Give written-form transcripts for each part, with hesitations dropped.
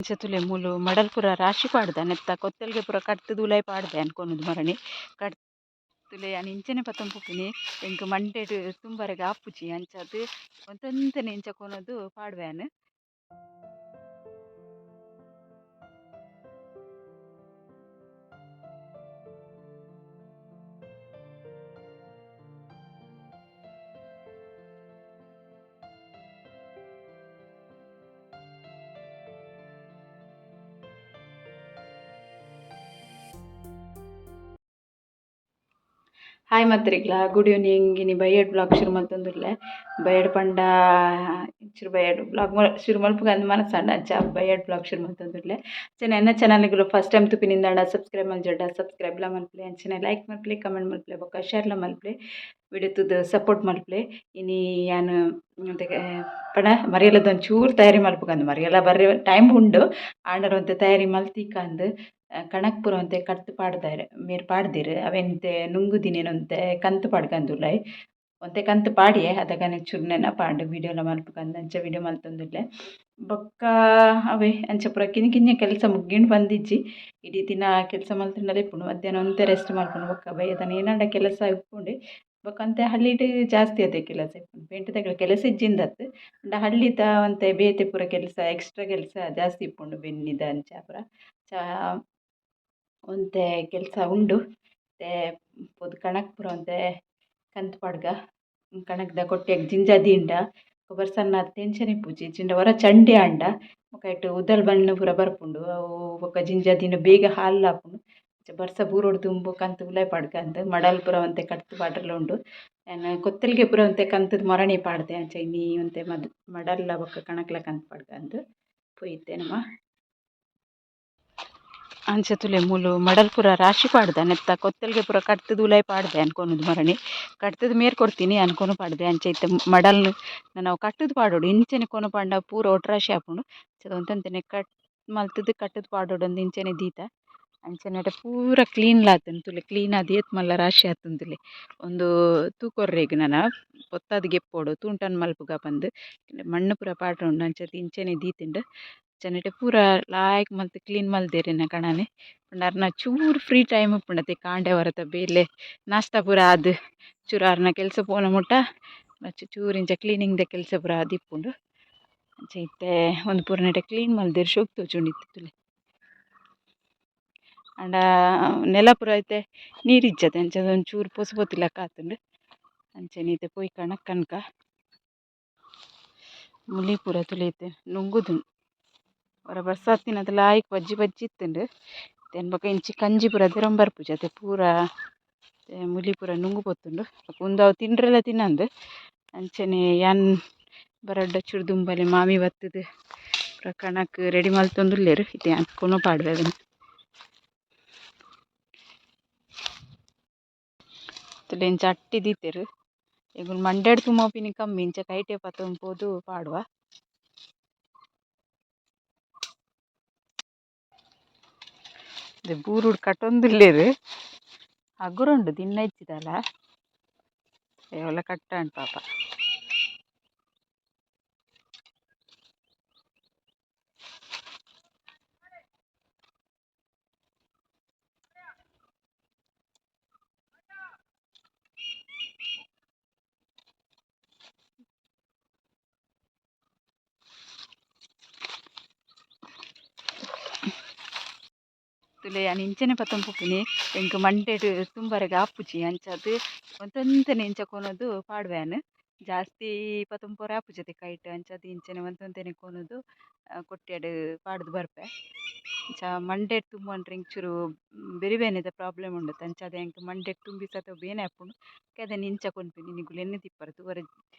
ಇಂಚ ತೂಲೆ ಮೂಲು ಮಡಲ್ ಪೂರ ರಾಶಿ ಪಾಡ್ದ ನೆತ್ತ ಕೊತ್ತಲ್ಗೆ ಪೂರ ಕಟ್ತ್‌ದ್ ಉಲಾಯಿ ಪಾಡ್ದೆ ಅನ್ಕೊನುದು ಮರಣಿ ಕಟ್ ತೂಲೆ ಯಾನ್ ಇಂಚನೆ ಪತೊಂದು ಪೋಪಿನಿ ಎಂಕ್ ಮಂಡೆಡ್ ತುಂಬರೆಗ್ ಆಪುಜಿ ಅಂಚಾದ್ ಒಂತೊಂತೆನೆ ಇಂಚ ಕೊನೊದು ಪಾಡುವೆ ಯಾನ್. ಹಾಯ್ ಮಾತ್ರಿಗ್ಲ ಗುಡ್ ಈವ್ನಿಂಗ್. ಇನಿ ಬಯ್ಯಡ್ ಬ್ಲಾಗ್ ಶುರು ಮಲ್ತೊಂದುಲ್ಲೆ. ಬಯ್ಯಡ್ ಪಂಡ ಚುರು ಬಯ್ಯಡ್ ಬ್ಲಾಗ್ ಶುರು ಮಲ್ಪುಗ ಮನಸ್ಸಾಂಡ ಅಂಚ ಬಯ್ಯಡ್ ಬ್ಲಾಗ್ ಶುರು ಮಲ್ತೊಂದುಲ್ಲೆ. ಅಂಚನೆ ಎನ್ನ ಚಾನಲ್ಗ್ ಫಸ್ಟ್ ಟೈಮ್ ತೂಪಿನಿಂದಾಂಡ ಸಬ್ಸ್ಕ್ರೈಬ್ ಮಲ್ಜಡ ಸಬ್ಸ್ಕ್ರೈಬ್ಲ ಮಲ್ಪುಲೆ, ಅಂಚನೆ ಲೈಕ್ ಮಲ್ಪುಲೆ, ಕಮೆಂಟ್ ಮಲ್ಪುಲೆ, ಬೊಕ್ಕ ಶೇರ್ಲ ಮಲ್ಪುಲೆ, ವಿಡಿಯೋ ತೂದು ಸಪೋರ್ಟ್ ಮಲ್ಪುಲೆ. ಇನಿ ಯಾನ್ ಪಂಡ ಮರಿಯಲದ ಒಂಚೂರು ತಯಾರಿ ಮಲ್ಪುಗಂದು, ಮರಿಯಲ ಬರ್ರೆ ಟೈಮ್ ಉಂಡು ಆಂಡಲ ಒಂತೆ ತಯಾರಿ ಮಲ್ತಿಕಂದು. ಕಣಕ್ ಪೂರ ಒಂತೆ ಕಟ್ತ್ ಪಾಡ್ದಾರೆ ಮೇರ್ ಪಾಡ್ದೆರ್, ಅವೆಂತೆ ನುಂಗುದಿನೇನೊಂತೆ ಕಂತ್ ಪಾಡ್ಕಂದುಲ್ಲಾಯ್. ಒಂತೆ ಕಂತ್ ಪಾಡಿಯೆ ಅದಗನೆ ಚೂರು ನೆನಪಾಂಡ್ ವಿಡಿಯೋಲ ಮಲ್ಪುಗಂದು, ಅಂಚ ವಿಡಿಯೋ ಮಲ್ತೊಂದುಲ್ಲೆ. ಬೊಕ್ಕ ಅವೇ ಅಂಚ ಪೂರ ಕಿನ್ನಿ ಕಿನ್ಯ ಕೆಲಸ ಮುಗ್ಗಿಂಡ್ ಬಂದಿಜ್ಜಿ. ಇಡೀ ದಿನ ಕೆಲಸ ಮಲ್ತುಂಡಲೇ ಇಪ್ಪುಂಡು, ಮಧ್ಯಾಹ್ನ ಒಂತೆ ರೆಸ್ಟ್ ಮಲ್ಪುಂಡು, ಬೊಕ್ಕ ಬಯ್ಯದನ ಏನಾಂಡ ಕೆಲಸ ಇಪ್ಪುಂಡೆ. ಬೊಕ್ಕ ಒಂತೆ ಹಳ್ಳಿಡ್ ಜಾಸ್ತಿ ಅದೇ ಕೆಲಸ ಇಪ್ಪುಂಡು, ಪೇಂಟೆದಕ್ಲೆ ಕೆಲಸ ಇಜ್ಜಿಂದತ್ತು ಅಂಡ ಹಳ್ಳಿದ ಒಂತೆ ಬೇತೆ ಪೂರ ಕೆಲಸ ಎಕ್ಸ್ಟ್ರಾ ಕೆಲಸ ಜಾಸ್ತಿ ಇಪ್ಪುಂಡು ಬೆನ್ನಿದ ಅಂಚ ಪೂರ. ಚ ಒಂತೆ ಕೆಲಸ ಉಂಡು ಇತ್ತೆ ಪೋದು ಕಣಕ್ ಪೂರ ಒಂತೆ ಕಂತ್ ಪಾಡ್ಗ. ಕಣಕ್ದ ಕೊಟ್ಯಗ್ ಜಿಂಜ ದೀಂಡ ಬರ್ಸನ್ನ ಟೆನ್ಷನ್ ಇಪ್ಪುಜಿ, ಜಿಂಡ ಒರ ಚಂಡಿ ಆಂಡ ಬೊಕ ಐಟ್ ಉದಲ್ ಬಣ್ಣ ಪೂರ ಬರ್ಪುಂಡು, ಅವು ಬೊಕ ಜಿಂಜ ದೀಂಡ ಬೇಗ ಹಾಲ್ ಆಪುಂಡು. ಅಂಚ ಬರ್ಸ ಬೂರೊಡು ದುಂಬು ಕಂತ್ ಉಲಾಯಿ ಪಾಡ್ಗ ಅಂದ್. ಮಡಲ್ ಪೂರ ಒಂತೆ ಕಟ್ತ್ ಪಾಡ್ರೆಲ ಉಂಡು. ಯಾನ್ ಕೊತ್ತಲ್ಗೆ ಪೂರ ಒಂತೆ ಕಂತ್‌ದ್ ಮೊರಣಿ ಪಾಡ್ದೆ, ಅಂಚ ಇನಿ ಒಂತೆ ಮಡಲ್ಲ ಬೊಕ ಕಣಕ್ಲ ಕಂತ್ ಪಾಡ್ಗ ಅಂದ್ ಪೋಯಿತ್ತೆ ನಮ. ಅಂಚ ತೂಲೆ ಮೂಲು ಮಡಲ್ ಪೂರ ರಾಶಿ ಪಾಡ್ದ ನೆತ್ತ ಕೊತ್ತಲ್ಗೆ ಪೂರ ಕಟ್ತ್‌ದ್ ಉಲಾಯಿ ಪಾಡ್ದೆ ಅನ್ಕೊನುದು ಮರಣಿ ಕಟ್ತ್‌ದ್ ಮೇರ್ ಕೊರ್ತೀನಿ ಅನ್ಕೊನು ಪಾಡ್ದೆ. ಅಂಚ ಇತ್ತೆ ಮಡಲ್ ನನ ಕಟ್ತ್‌ದ್ ಪಾಡೊಡು, ಇಂಚನೆ ಕೊನೊ ಪಾಂಡ ಪೂರ ಒಟ್ರಾಶಿ ಆಪುಂಡು. ಅಂಚ ಒಂತೊಂತೆನೆ ಕಟ್ ಮಲ್ತ್‌ದ್ ಕಟ್ತ್‌ದ್ ಪಾಡೊಡು ಅಂದ್ ಇಂಚನೆ ದೀತ. ಅಂಚನೆ ಪೂರ ಕ್ಲೀನ್ ಆತುಂಡು ತೂಲೆ, ಕ್ಲೀನ್ ಆದ್ ಏತ್ ಮಲ್ಲ ರಾಶಿ ಆತುಂಡು ತೂಲೆ. ಉಂದು ತೂಕೊರ್ರೆಗ್ ನನ ಪೊತ್ತಾದ್ ಗೆಪ್ಪೊಡು ತೂಂಟನ್ ಮಲ್ಪುಗ ಪಂದ್ ಮಣ್ಣು ಪೂರ ಪಾಡೊಂಡು ಅಂಚ ಇಂಚನೆ ದೀತುಂಡು. ಅಂಚನೆ ಪೂರ ಲಾಯ್ಕ್ ಮಲ್ತ್ ಕ್ಲೀನ್ ಮಲ್ದೆರ್ ಎನ್ನ ಕಣನೆ ಪಂಡ ಅರ್ನ ಚೂರು ಫ್ರೀ ಟೈಮ್ ಇಪ್ಪುಂಡತೆ ಕಾಂಡೆ ವರತ ಬೇಲೆ ನಾಷ್ಟ ಪೂರ ಆದ್ ಚೂರು ಅರ್ನ ಕೆಲಸ ಪೋನ ಮುಟ್ಟ ಚೂರು ಇಂಚ ಕ್ಲೀನಿಂಗ್ ದ ಕೆಲಸ ಪೂರ ಆದಿಪ್ಪುಂಡು. ಅಂಚ ಇತ್ತೆ ಒಂದು ಪೂರ ನೆಟೆ ಕ್ಲೀನ್ ಮಲ್ದೆರ್, ಶೋಕ್ ತೋಜುಂಡು ಇತ್ತೆ ತೂಲೆ. ಆಂಡ ನೆಲ ಪೂರ ಇತ್ತೆ ನೀರು ಇಜ್ಜತೆ, ಅಂಚ ಒಂಚೂರು ಪೊಸ ಪೊತಿಲಕ ಆತುಂಡು. ಅಂಚನೆ ಇತ್ತೆ ಪೋಯಿ ಕಣಕ್ ಕನಕ ಮುಲಿ ಪೂರ ತೂಲೆ ಇತ್ತೆ ನುಂಗುದುಂಡು. ಒರ ಬರ್ಸಾತಿನದ ಲಾಯ್ಕ್ ಬಜ್ಜಿ ಬಜ್ಜಿ ಇತ್ತುಂಡು ತೆನ್ ಬೊಕ ಇಂಚಿ ಕಂಜಿ ಪೂರ ದೆರೊಂಬ ಬರ್ಪುಜಿ ಅತೆ ಪೂರ ಮುಲಿ ಪೂರ ನುಂಗು ಪೋತುಂಡು. ಬೊಕ ಉಂದು ಅವು ತಿಂಡ್ರೆಲ ತಿನ್ನಂದು. ಅಂಚನೆ ಯಾನ್ ಬರಡ್ಡ ಚೂರು ದುಂಬಲೆ ಮಾಮಿ ಬತ್ತುದು ಪೂರ ಕಣಕ್ ರೆಡಿ ಮಲ್ತೊಂದುಲ್ಲೆರ್. ಇತ್ತೆ ಯಾನ್ ಕೊನೊ ಪಾಡುವೆ ಅವೆನ್. ತೂಲೆ ಇಂಚ ಅಟ್ಟಿ ದೀತೆರ್, ಎಂಕುಲು ಮಂಡೆಡ್ ತುಮೋಪಿನಿ ಕಮ್ಮಿ, ಇಂಚ ಕೈಟೆ ಪತೊಂದು ಪೋದು ಪಾಡುವ. ಬೂರುಡು ಕಟ್ಟೊಂದುಲ್ಲೆರ್, ಹಗುರುಂಡು ದಿನ್ನ ಇಜ್ಜಿದಲ್ಲ ಏವಲ ಕಟ್ಟಾಂಡ್ ಪಾಪ. ತೂಲೆ ಯಾನ್ ಇಂಚನೆ ಪತೊಂದು ಪೋಪಿನಿ, ಎಂಕ್ ಮಂಡೆಡ್ ತುಂಬರೆಗ್ ಆಪುಜಿ ಅಂಚಾದ್ ಒಂತೊಂತೆನೆ ಇಂಚ ಕೊನೊದು ಪಾಡುವೆ ಯಾನ್. ಜಾಸ್ತಿ ಪತೊಂದು ಪೋರೆ ಆಪುಜಿ ಅತೆ ಕೈಟ್, ಅಂಚಾದ್ ಇಂಚನೆ ಒಂತೊಂತೆನೆ ಕೊನೊದು ಕೊಟ್ಯಡ್ ಪಾಡ್ದ್ ಬರ್ಪೆ. ಅಂಚ ಮಂಡೆಡ್ ತುಂಬೊಂಡ್ರೆ ಇಂಚೂರು ಬೆರಿ ಬೇನೆದ ಪ್ರಾಬ್ಲಮ್ ಉಂಡತೆ, ಅಂಚಾದ್ ಎಂಕ್ ಮಂಡೆಡ್ ತುಂಬಿಸತ ಬೇನೆ ಆಪುಂಡು. ಅದನ್ ಇಂಚ ಕೊನ್ಪಿನಿ ನಿಕುಲು ಎನ್ನುದಿಪ್ಪರ್ ತೂವರೆ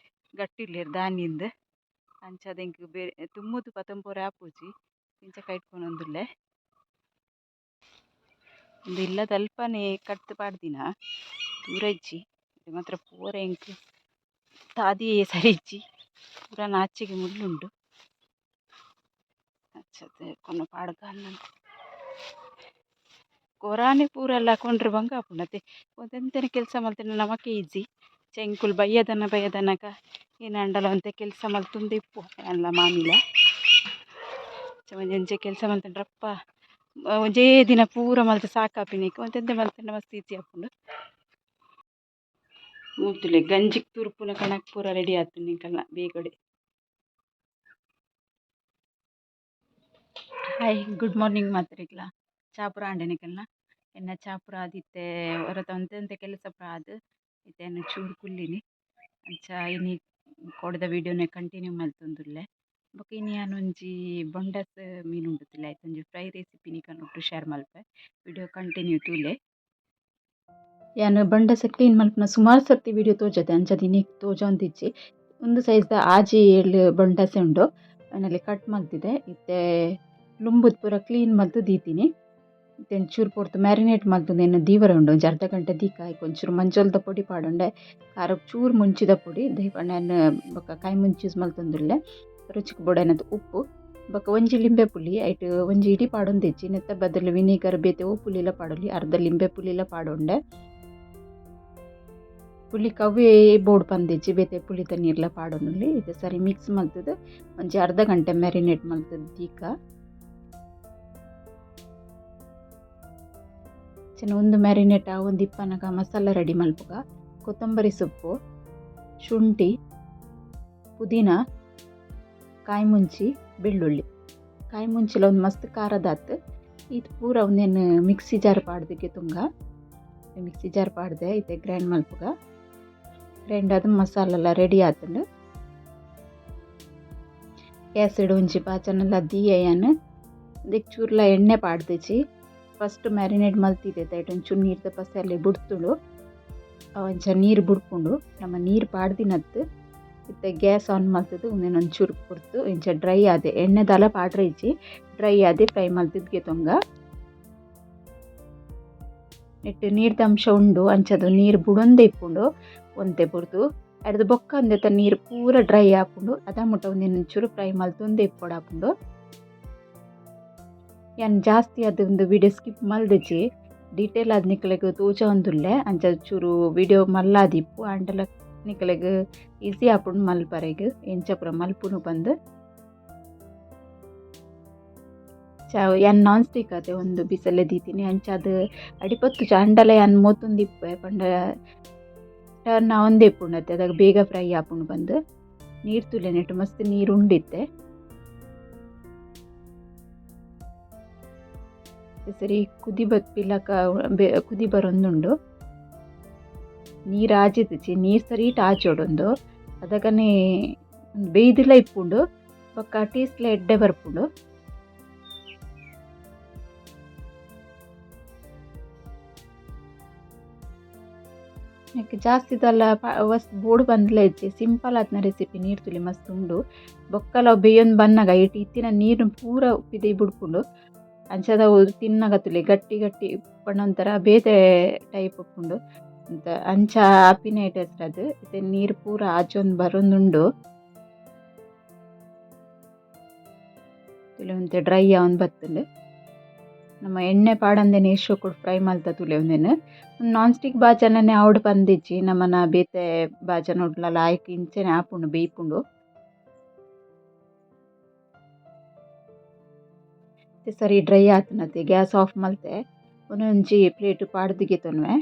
ಗಟ್ಟಿ ಉಲ್ಲೆರ್ ದಾನಿಂದ್. ಅಂಚಾದ್ ಎಂಕ್ ತುಂಬುದು ಪತೊಂದು ಪೋರೆ ಆಪುಜಿ, ಇಂಚ ಕೈಟ್ ಕೊನೊಂದುಲ್ಲೆ. ಉಂದು ಇಲ್ಲದಲ್ಪನೆ ಕಟ್ತ್ ಪಾಡ್ದಿನ, ದೂರ ಇಜ್ಜಿ. ಮಾತ್ರ ಪೋರೆ ಎಂಕ್ ತಾದಿಯೇ ಸರಿ ಇಜ್ಜಿ, ಪೂರ ನಾಚಿಗೆ ಮುಳ್ಳುಂಡು. ಅಂಚದ ಕೊನೊ ಪಾಡ್ಗ ಕೊರಾನೆ ಪೂರೆಲ್ಲ ಕೊಂಡ್ರೆ ಬಂಗ ಆಪುಂಡು ಅತೆ. ಒಂತೆಂತನೆ ಕೆಲಸ ಮಲ್ತಿನ ನಮಕೆ ಈಜಿ. ಎಂಕುಲು ಬಯ್ಯದನ ಬಯ್ಯದನಗ ಏನಾಂಡಲ ಒಂತೆ ಕೆಲಸ ಮಲ್ತೊಂದು ಇಪ್ಪುವ ಯಾನ್ಲ ಮಾಮಿಲ. ಒಂಜೊಂಜೆ ಕೆಲಸ ಮಲ್ತುಂಡ್ರಪ್ಪ ಒಂಜೇ ದಿನ ಪೂರ ಮಲ್ತ್ ಸಾಕಾಪಿನಿಕ್ ಒಂತೆಂತೆ ಮಲ್ತುಂಡ ಮಸ್ತ್ ಈಸಿ ಆಪುಂಡು. ಮೂತುಲೆ ಗಂಜಿಗ್ ತುರುಪುನ ಕಣಕ್ ಪೂರ ರೆಡಿ ಆತುಂಡು ನಿಕಲ್ನ ಬೇಗಡೆ. Hi good morning ಮಾತೆರೆಗ್ಲ. ಚಾ ಪೂರ ಆಂಡ್ ನಿಕಲ್ನ ಎನ್ನ ಚಾ ಪೂರ ಆದಿತ್ತೆ ಒರತ ಒಂತೆ ಕೆಲಸ ಪೂರ ಆದ್ ಇತ್ತೆ ಯಾನ್ ಚೂರು ಕುಲ್ಲಿನಿ. ಅಂಚ ಇನಿ ಕೋಡೆದ ವೀಡಿಯೋನೆ ಕಂಟಿನ್ಯೂ ಮಲ್ತೊಂದುಲ್ಲೆ. ಬೊಕ ಇನಿ ಯಾನ್ ಒಂಜಿ ಬೊಂಡಸ್ ಮೀನು ಉಂಡುತ್ತಿಲ್ಲ ಐತ ಒಂಜಿ ಫ್ರೈ ರೆಸಿಪಿ ನಿಕಲ್ನ ಶೇರ್ ಮಲ್ಪೆ. ವೀಡಿಯೋ ಕಂಟಿನ್ಯೂ ತೂಲೆ. ಯಾನ್ ಬಂಡಸ ಕ್ಲೀನ್ ಮಲ್ಪುನ ಸುಮಾರು ಸರ್ತಿ ವೀಡಿಯೋ ತೋಜತೆ ಅಂಚಾದ್ ಇನಿಕ್ ತೋಜೊಂದಿಜ್ಜಿ. ಉಂದು ಸೈಜ್ದ ಆಜಿ ಏಳ್ ಬೊಂಡಸೆ ಉಂಡು ಅವೆನ್ ಕಟ್ ಮಲ್ತಿದೆ. ಇತ್ತೆ ಲುಂಬುದು ಪೂರ ಕ್ಲೀನ್ ಮಲ್ತ್ ದೀತಿನಿ. ಇತ್ತೆ ಒಂಚೂರು ಪೊರ್ತು ಮ್ಯಾರಿನೇಟ್ ಮಲ್ತೊಂದು ಎನ್ನ ದೀವರೆ ಉಂಡು ಒಂಜಿ ಅರ್ಧ ಗಂಟೆ ದೀಕ ಐಕ್ ಒಂಚೂರು ಮಂಜೊಲ್ದ ಪೊಡಿ ಪಾಡೊಂಡೆ, ಖಾರಗ್ ಚೂರು ಮುಂಚಿದ ಪೊಡಿ ದಾಯೆ ಪಂಡ ಯಾನ್ ಬೊಕ ಕಾಯಿ ಮುಂಚಿ ಯೂಸ್ ಮಲ್ತೊಂದುಲ್ಲೆ. ರುಚಿಕ್ ಬೋಡಾಯಿನಾತ್ ಉಪ್ಪು ಬೊಕ ಒಂಜಿ ಲಿಂಬೆ ಪುಳಿ ಐಟ್ ಒಂಜಿ ಇಡಿ ಪಾಡೊಂದಿಜ್ಜಿ ನೆತ್ತ ಬದಲು ವಿನೇಗರ್ ಬೇತೆ ಒವು ಪುಳಿಲ ಪಾಡೊಲಿ ಅರ್ಧ ಲಿಂಬೆ ಪುಳಿಲ ಪಾಡೊಂಡೆ. ಪುಳಿಕ್ ಅವ್ವೇ ಬೋಡು ಪಂದಿಜ್ಜಿ ಬೇತೆ ಪುಳಿತ ನೀರ್ಲ ಪಾಡೊನೊಲಿ. ಇತ್ತೆ ಸರಿ ಮಿಕ್ಸ್ ಮಲ್ತುದು ಒಂಜಿ ಅರ್ಧ ಗಂಟೆ ಮ್ಯಾರಿನೇಟ್ ಮಲ್ತುದು ದೀಕ. ಅಂಚನೆ ಉಂದು ಮ್ಯಾರಿನೇಟ್ ಆವೊಂದು ಇಪ್ಪನಗ ಮಸಾಲ ರೆಡಿ ಮಲ್ಪುಗ. ಕೊತ್ತಂಬರಿ ಸೊಪ್ಪು, ಶುಂಠಿ, ಪುದೀನ, ಕಾಯಿ ಮುಂಚಿ, ಬೆಳ್ಳುಳ್ಳಿ. ಕಾಯಿ ಮುಂಚಿಲ ಒಂದು ಮಸ್ತ್ ಖಾರದಾತ್. ಈತ್ ಪೂರ ಉಂದೆನ್ ಮಿಕ್ಸಿ ಜಾರ್ ಪಾಡ್ದ್ ತುಂಗ. ಮಿಕ್ಸಿ ಜಾರ್ ಪಾಡ್ದೆ ಇತ್ತೆ ಗ್ರೈಂಡ್ ಮಲ್ಪುಗ. ಗ್ರೈಂಡ್ ಆದ್ ಮಸಾಲೆಲ ರೆಡಿ ಆತುಂಡು. ಗ್ಯಾಸ್ ಡ್ ಒಂಜಿ ಬಾಜನಲ ದೀಯೆ ಯಾನ್. ಉಂದೆಕ್ ಚೂರ್ಲ ಎಣ್ಣೆ ಪಾಡ್ದಿಜಿ. ಫಸ್ಟ್ ಮ್ಯಾರಿನೇಟ್ ಮಲ್ತಿದ್ದೆ ಐಟ್ ಒಂಚೂರು ನೀರ್ದ ಪಸೆಲೆ ಬುಡ್ತುಂಡು. ಅವು ಅಂಚ ನೀರು ಬುಡ್ಪುಂಡು. ನಮ ನೀರು ಪಾಡ್ದಿನತ್ತ್. ಇತ್ತೆ ಗ್ಯಾಸ್ ಆನ್ ಮಲ್ತುದು ಉಂದೆನ್ ಒಂಚೂರು ಪೊರ್ತು ಇಂಚ ಡ್ರೈ ಆದ್ ಎಣ್ಣೆ ದಾಲ ಪಾಡ್ರೆ ಇಜ್ಜಿ ಡ್ರೈ ಆದ್ ಫ್ರೈ ಮಲ್ತುದು ಗೆತೊಂಗ. ನೆಟ್ಟ್ ನೀರ್ದ ಅಂಶ ಉಂಡು ಅಂಚಾದ್ ನೀರು ಬುಡೊಂದೆ ಇಪ್ಪುಂಡು ಒಂತೆ ಪೊರ್ತು. ಐಡ್ದ್ ಬೊಕ್ಕ ಉಂದೆತ ನೀರು ಪೂರ ಡ್ರೈ ಆಪುಂಡು. ಅದ ಮುಟ ಉಂದೆನ್ ಒಂಚೂರು ಫ್ರೈ ಮಲ್ತೊಂದೆ ಇಪ್ಪೊಡಾಪುಂಡು. ಯಾನ್ ಜಾಸ್ತಿ ಆದ್ ಉಂದು ವೀಡಿಯೋ ಸ್ಕಿಪ್ ಮಲ್ದಿಜಿ. ಡೀಟೇಲ್ ಆದ್ ನಿಕಲೆಗ್ ತೋಜೊಂದುಲ್ಲೆ. ಅಂಚ ಚೂರು ವೀಡಿಯೋ ಮಲ್ಲಾದಿಪ್ಪು ಆಂಡಲ ನಿಕಲೆಗ್ ಈಸಿ ಆಪುಂಡು ಮಲ್ಪರೆಗ್ ಎಂಚ ಪೂರ ಮಲ್ಪುನು ಪಂದ್. ಯಾನ್ ನಾನ್ ಸ್ಟಿಕ್ ಆತೆ ಉಂದು ಬಿಸಲೆ ದೀತಿನಿ. ಅಂಚಾದ್ ಅಡಿಪತ್ತುಜಿ ಆಂಡಲ ಯಾನ್ ಮೋತೊಂದಿಪ್ಪೆ ಪಂಡ ಟರ್ನ್ ಆವೊಂದೆ ಇಪ್ಪುಂಡು ಅತೆ ಅದಗ ಬೇಗ ಫ್ರೈ ಆಪುಂಡು ಪಂದ್. ನೀರು ತೂಲೆ ನೆಟ್ಟ್ ಮಸ್ತ್ ನೀರು ಉಂಡಿತ್ತೆ. ಸರಿ ಕುದಿ ಬತ್ಪಿಲಕ ಕುದಿ ಬರೊಂದುಂಡು. ನೀರು ಆಜಿದಿಜಿ ನೀರು ಸರೀಟ್ ಆಜೊಡುಂದು. ಅದಗನೆ ಬೇಯ್ದಿಲ ಇಪ್ಪುಂಡು ಬೊಕ್ಕ ಟೇಸ್ಟ್ಲ ಎಡ್ಡೆ ಬರ್ಪುಂಡು. ನೆಕ್ಕ್ ಜಾಸ್ತಿ ದಾಲ ವಸ್ತ್ ಬೋಡು ಪಂದ್ಲ ಇಜ್ಜಿ ಸಿಂಪಲ್ ಆತ್ನ ರೆಸಿಪಿ ನೀರು ತೂಲೆ ಮಸ್ತ್ ಉಂಡು. ಬೊಕ್ಕಲ ಅವು ಬೇಯೊಂದು ಬನ್ನಗ ಐಟ್ ಇತ್ತಿನ ನೀರುನ್ ಪೂರ ಪಿದಯಿ ಬುಡ್ಪುಂಡು. ಅಂಚಾದ್ ಅವು ತಿನ್ನಗ ತೂಲೆ ಗಟ್ಟಿ ಗಟ್ಟಿ ಪಂಡ ಒಂಥರ ಬೇತೆ ಟೈಪ್ ಉಪ್ಪುಂಡು. ಅಂಚ ಆಪಿನ ಟೇಸ್ಟ್ ಅದು. ಇತ್ತೆ ನೀರು ಪೂರ ಆಜೊಂದು ಬರೊಂದುಂಡು. ತೂಲೆ ಒಂತೆ ಡ್ರೈ ಆವೊಂದು ಬತ್ತುಂಡು. ನಮ ಎಣ್ಣೆ ಪಾಡಂದೆನೆ ಶೋಕುಡು ಫ್ರೈ ಮಲ್ತ ತೂಲೆ ಉಂದೆನ್. ನಾನ್ ಸ್ಟಿಕ್ ಬಾಜನನೆ ಆವೊಡು ಪಂದಿಜ್ಜಿ ನಮನ ಬೇತೆ ಬಾಜನೊಡ್ಲಲ ಐಕ್ ಇಂಚನೆ ಆಪುಂಡು ಬೇಯ್ಪುಂಡು. ಸರಿ ಡ್ರೈ ಆತುಂಡತೆ ಗ್ಯಾಸ್ ಆಫ್ ಮಲ್ತೆ. ಉಂದೊಂಜಿ ಪ್ಲೇಟ್ ಪಾಡ್ದ್ ಗೆತೊನುವೆ.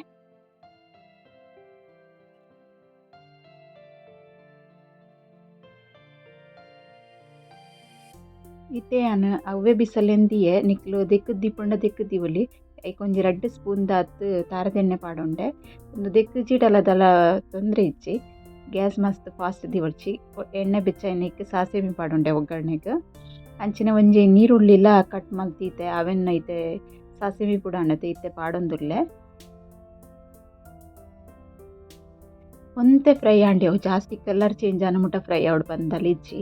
ಇತ್ತೆ ಯಾನ್ ಅವ್ವೆ ಬಿಸಲೆನ್ ದೀಯೆ ನಿಕ್ಲು ದೆಕ್ಕುದು ದೀಪುಂಡ ದೆಕ್ಕುದು ದೀವೊಲಿ. ಐಕ್ ಒಂಜಿ ರಡ್ಡ್ ಸ್ಪೂನ್ ದಾತ್ ತಾರದೆಣ್ಣೆ ಪಾಡೊಂಡೆ. ಉಂದು ದೆಕ್ಕುಜಿಡಲ ದಾಲ ತೊಂದ್ರೆ ಇಜ್ಜಿ. ಗ್ಯಾಸ್ ಮಸ್ತ್ ಫಾಸ್ಟ್ ದೀವೊಡ್ಚಿ. ಎಣ್ಣೆ ಬೆಚ್ಚ ಸಾಸಿವೆ ಪಾಡೊಂಡೆ ಒಗ್ಗರಣೆಗ್. ಅಂಚನೆ ಒಂಜಿ ನೀರುಳ್ಳಿಲ ಕಟ್ ಮಲ್ತ್ ಅವೆನ್ ಇತ್ತೆ ಸಾಸಿವೆ ಪೂಡ ಆಂಡತೆ ಇತ್ತೆ ಪಾಡೊಂದುಲ್ಲೆ. ಒಂತೆ ಫ್ರೈ ಆಂಡ್ ಅವು ಜಾಸ್ತಿ ಕಲರ್ ಚೇಂಜ್ ಆನ ಮುಟ ಫ್ರೈ ಆವೊಡು ಪಂದ್ ಇಜ್ಜಿ.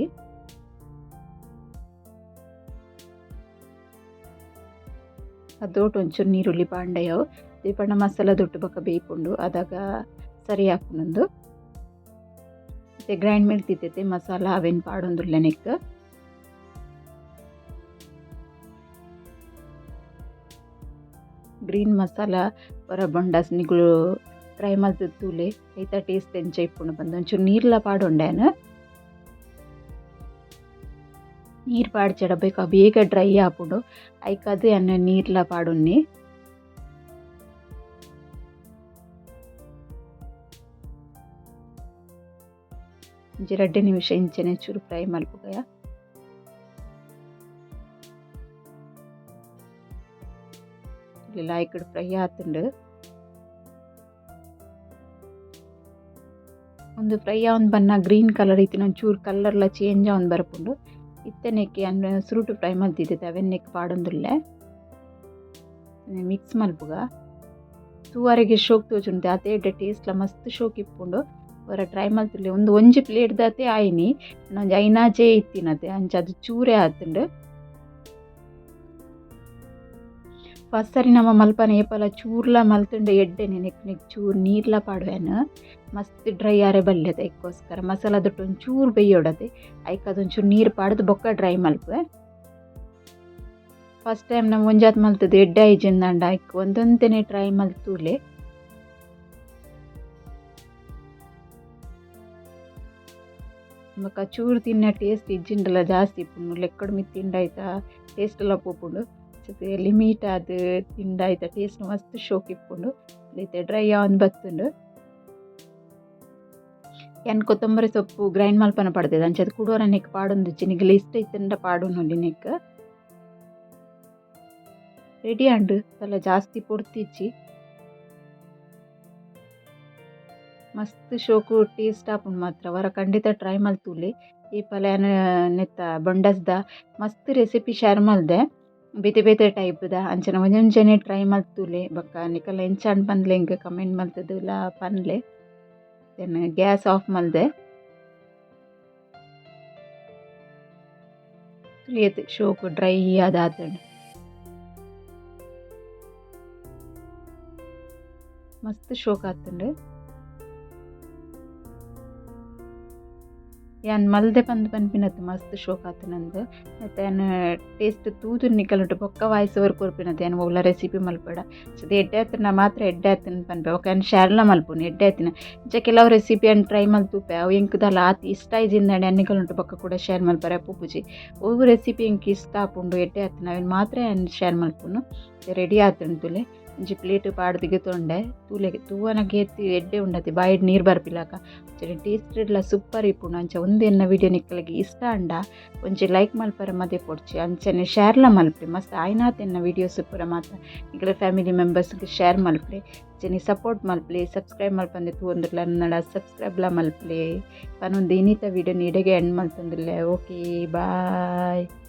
ಅದೋಟ್ ಒಂಚೂರು ನೀರುಳ್ಳಿ ಪಾಂಡೆ ಅವು ದಾಯೆ ಮಸಾಲ ದೊಟ್ಟು ಬೊಕ ಬೇಯ್ಪುಂಡು ಅದಗ ಸರಿ ಆಪುಂಡು. ಇತ್ತೆ ಗ್ರೈಂಡ್ ಮಲ್ತಿತ್ತೆ ಮಸಾಲ ಅವೆನ್ ಪಾಡೊಂದುಲ್ಲೆ ನೆಕ್ಕ್. ಗ್ರೀನ್ ಮಸಾಲ ಪೂರ ಬೊಂಡಾಸ್ ನಿಕುಲು ಟ್ರೈ ಮಲ್ತುದು ತೂಲೆ ಐತ ಟೇಸ್ಟ್ ಎಂಚ ಇಪ್ಪುಂಡು ಪಂದ್ ಒಂಚೂರು ನೀರ್ಲ ಪಾಡೊಂಡೆ ಯಾನ್. ನೀರು ಪಾಡ್ಚಡ ಬೇಕ ಬೇಗ ಡ್ರೈ ಆಪುಂಡು ಐಕಾದ್ ಯಾನ್ ನೀರ್ಲ ಪಾಡುನ್ನಿ. ಒಂಜಿ 2 ನಿಮಿಷ ಇಂಚನೆ ಚೂರು ಫ್ರೈ ಮಲ್ಪುಗಯ. ಲಾಯ್ಕಡ್ ಫ್ರೈ ಆತುಂಡು. ಉಂದು ಫ್ರೈ ಆವೊಂದು ಬನ್ನ ಗ್ರೀನ್ ಕಲರ್ ಇತ್ತಿನ ಒಂಚೂರು ಕಲರ್ಲ ಚೇಂಜ್ ಆವೊಂದು ಬರ್ಪುಂಡು. ಇತ್ತೆನೆಕ್ಕೆ ಯಾನ್ ಸುರುಟು ಫ್ರೈ ಮಲ್ತಿದ್ದೆ ಅವೆನ್ ನೆಕ್ ಪಾಡೊಂದುಲ್ಲೆ. ಮಿಕ್ಸ್ ಮಲ್ಪುಗ. ತೂವರೆಗೆ ಶೋಕ್ ತೋಜುಂಡು ಅತೆ ಎಡ್ಡೆ ಟೇಸ್ಟ್ಲ ಮಸ್ತ್ ಶೋಕ್ ಇಪ್ಪುಂಡು. ಒರ ಟ್ರೈ ಮಲ್ತಿಲ್ಲೆ ಉಂದು ಒಂಜಿ ಪ್ಲೇಟ್ ದಾತೆ ಆಯಿನಿ ಒಂಜಿ ಐನಾಜೆ ಇತ್ತಿನತೆ ಅಂಚ ಅದು ಚೂರೇ ಆತುಂಡು. ಫಸ್ಟ್ ಸರಿ ನಮ್ಮ ಮಲ್ಪನ ಏಪಲ ಚೂರ್ಲ ಮಲ್ತುಂಡ ಎಡ್ಡೆನೆ ನೆಕ್ ನೆಕ್ ಚೂರು ನೀರ್ಲ ಪಾಡುವೆನ್ ಮಸ್ತ್ ಡ್ರೈ ಆರೆ ಬಲ್ಲೆದ ಐಕ್ಕೋಸ್ಕರ ಮಸಾಲ ದೊಟ್ಟು ಒಂಚೂರು ಬೇಯೋಡತೆ ಐಕ್ ಅದೊಂಚೂರು ನೀರು ಪಾಡ್ದು ಬೊಕ್ಕ ಡ್ರೈ ಮಲ್ಪುವೆ. ಫಸ್ಟ್ ಟೈಮ್ ನಮ್ಮ ಒಂಜಾತ್ ಮಲ್ತದ್ದು ಎಡ್ಡೆ ಆಯ್ಜಿಂದಾಂಡ ಐಕ್ ಒಂದೊಂತೆನೆ ಟ್ರೈ ಮಲ್ತೂಲೆ. ಬೊಕ್ಕ ಚೂರು ತಿನ್ನ ಟೇಸ್ಟ್ ಇಜ್ಜಿಂಡಲ ಜಾಸ್ತಿ ಇಪ್ಪುಂಡು ಲೆಕ್ಕಡ್ ಮಿತ್ತ್ ತಿಂಡ ಐತ ಟೇಸ್ಟ್ ಲ ಪೋಪುಂಡು. ಲಿಮಿಟ್ ಆದ್ ತಿಂಡ ಐತ ಟೇಸ್ಟ್ ಮಸ್ತ್ ಶೋಕ್ ಇಪ್ಪುಂಡು. ಇತ್ತೆ ಡ್ರೈ ಆವೊಂದು ಬತ್ತುಂಡು. ಯಾನ್ ಕೊತ್ತಂಬರಿ ಸೊಪ್ಪು ಗ್ರೈಂಡ್ ಮಲ್ಪನ ಪಾಡ್ದೆರ್ ಅಂಚಾದ್ ಕುಡೊರ ನೆಕ್ ಪಾಡೊಂದುಜ್ಜಿ ನಿಗಲ ಇಷ್ಟ ಇತ್ತುಂಡ ಪಾಡೊನೊಲಿ ನೆಕ್. ರೆಡಿ ಆಂಡ್ ದಾಲ ಜಾಸ್ತಿ ಪೊರ್ತಿಜ್ಜಿ. ಮಸ್ತ್ ಶೋಕು ಟೇಸ್ಟ್ ಆಪುಂಡು ಮಾತ್ರ ವರ ಖಂಡಿತ ಟ್ರೈ ಮಲ್ತುಲೆ. ಈ ಪಲ ಯಾನ್ ನೆತ್ತ ಬೊಂಡಸ್ದ ಮಸ್ತ್ ರೆಸಿಪಿ ಶೇರ್ ಮಲ್ದೆ ಬೇತೆ ಬೇತೆ ಟೈಪ್ದ ಅಂಚನೆ ಒಂಜೊಂಜನೆ ಟ್ರೈ ಮಲ್ತುಲೆ. ಬೊಕ್ಕ ನಿಕಲ್ನ ಎಂಚ ಆಂಡ್ ಪನ್ಲೆ ಎಂಕ್ ಕಮೆಂಟ್ ಮಲ್ತುದುಲ ಪನ್ಲೆ. ಯಾನ್ ಗ್ಯಾಸ್ ಆಫ್ ಮಲ್ದೆ. ತೂಲೆ ಶೋಕು ಡ್ರೈ ಆದ್ ಆತುಂಡು. ಮಸ್ತ್ ಶೋಕ್ ಆತುಂಡು. ಯಾನ್ ಮಲ್ದೆ ಪಂದ್ ಪನ್ಪಿನತ್ ಮಸ್ತ್ ಶೋಕ್ ಆತುಂಡು. ಬೊಕ್ಕ ಯಾನ್ ಟೇಸ್ಟ್ ತೂದು ನಿಕಲುಂಟು ಬೊಕ್ಕ ವಾಯ್ಸ್ ಓವರ್ ಕೊರ್ಪಿನತ್ ಯಾನ್ ಒವ್ಲ ರೆಸಿಪಿ ಮಲ್ಪಡ. ಎಡ್ಡೆ ಆತುಂಡ ಮಾತ್ರ ಎಡ್ಡೆ ಆತುಂಡು ಪನ್ಪೆ. ಬೊಕ್ಕ ಯಾನ್ ಶೇರ್ಲ ಮಲ್ಪುನು ಎಡ್ಡೆ ಆತಿನ. ಇಂಚ ಕೆಲವು ರೆಸಿಪಿ ಯಾನ್ ಟ್ರೈ ಮಲ್ತುಪೆ ಅವು ಎಂಕ್ ದಾಲ ಆತ್ ಇಷ್ಟ ಆಯ್ಜಿಂದಾಂಡ ಯಾನ್ ನಿಕಲುಂಟು ಬೊಕ್ಕ ಕೂಡ ಶೇರ್ ಮಲ್ಪರೆ ಪೋಪುಜಿ. ಒವು ರೆಸಿಪಿ ಎಂಕ್ ಇಷ್ಟ ಆಪುಂಡು ಎಡ್ಡೆ ಆತುಂಡು ಅವೆನ್ ಮಾತ್ರ ಯಾನ್ ಶೇರ್ ಮಲ್ಪುನು. ರೆಡಿ ಆತುಂಡು ತೂಲೆ. ಒಂಜಿ ಪ್ಲೇಟ್ ಪಾಡ್ದ್ ಗೆತೊಂಡೆ ತೂಲೆ ತೂವನಗ ಏತ್ ಎಡ್ಡೆ ಉಂಡತೆ ಬಾಯಿಡ್ ನೀರು ಬರ್ಪಿಲಕ. ಅಂಚನೆ ಟೇಸ್ಟ್ ಡ್ಲ ಸೂಪರ್ ಇಪ್ಪುಂಡು. ಅಂಚ ಉಂದು ಎನ್ನ ವಿಡಿಯೋ ನಿಕಲೆಗ್ ಇಷ್ಟ ಆಂಡ ಒಂಜಿ ಲೈಕ್ ಮಲ್ಪರೆ ಮದೆ ಪೊಡ್ಚಿ. ಅಂಚನೆ ಶೇರ್ಲ ಮಲ್ಪುಲೆ ಮಸ್ತ್ ಆಯ್ನಾತ್ ಎನ್ನ ವಿಡಿಯೋಸ್ ಪೂರ ಮಾತ ನಿಕಲೆ ಫ್ಯಾಮಿಲಿ ಮೆಂಬರ್ಸ್ ಗ್ ಶೇರ್ ಮಲ್ಪುಲೆ. ಅಂಚನೆ ಸಪೋರ್ಟ್ ಮಲ್ಪುಲೆ ಸಬ್ಸ್ಕ್ರೈಬ್ ಮಲ್ಪಂದೆ ತೂವೊಂದುಲ್ಲ ನಡ ಸಬ್ಸ್ಕ್ರೈಬ್ ಲ ಮಲ್ಪುಲೆ. ಪನೊಂದು ಇನಿತ ವಿಡಿಯೋ ಇಡೆಗೆ ಎಂಡ್ ಮಲ್ತೊಂದುಲ್ಲೆ. Okay bye.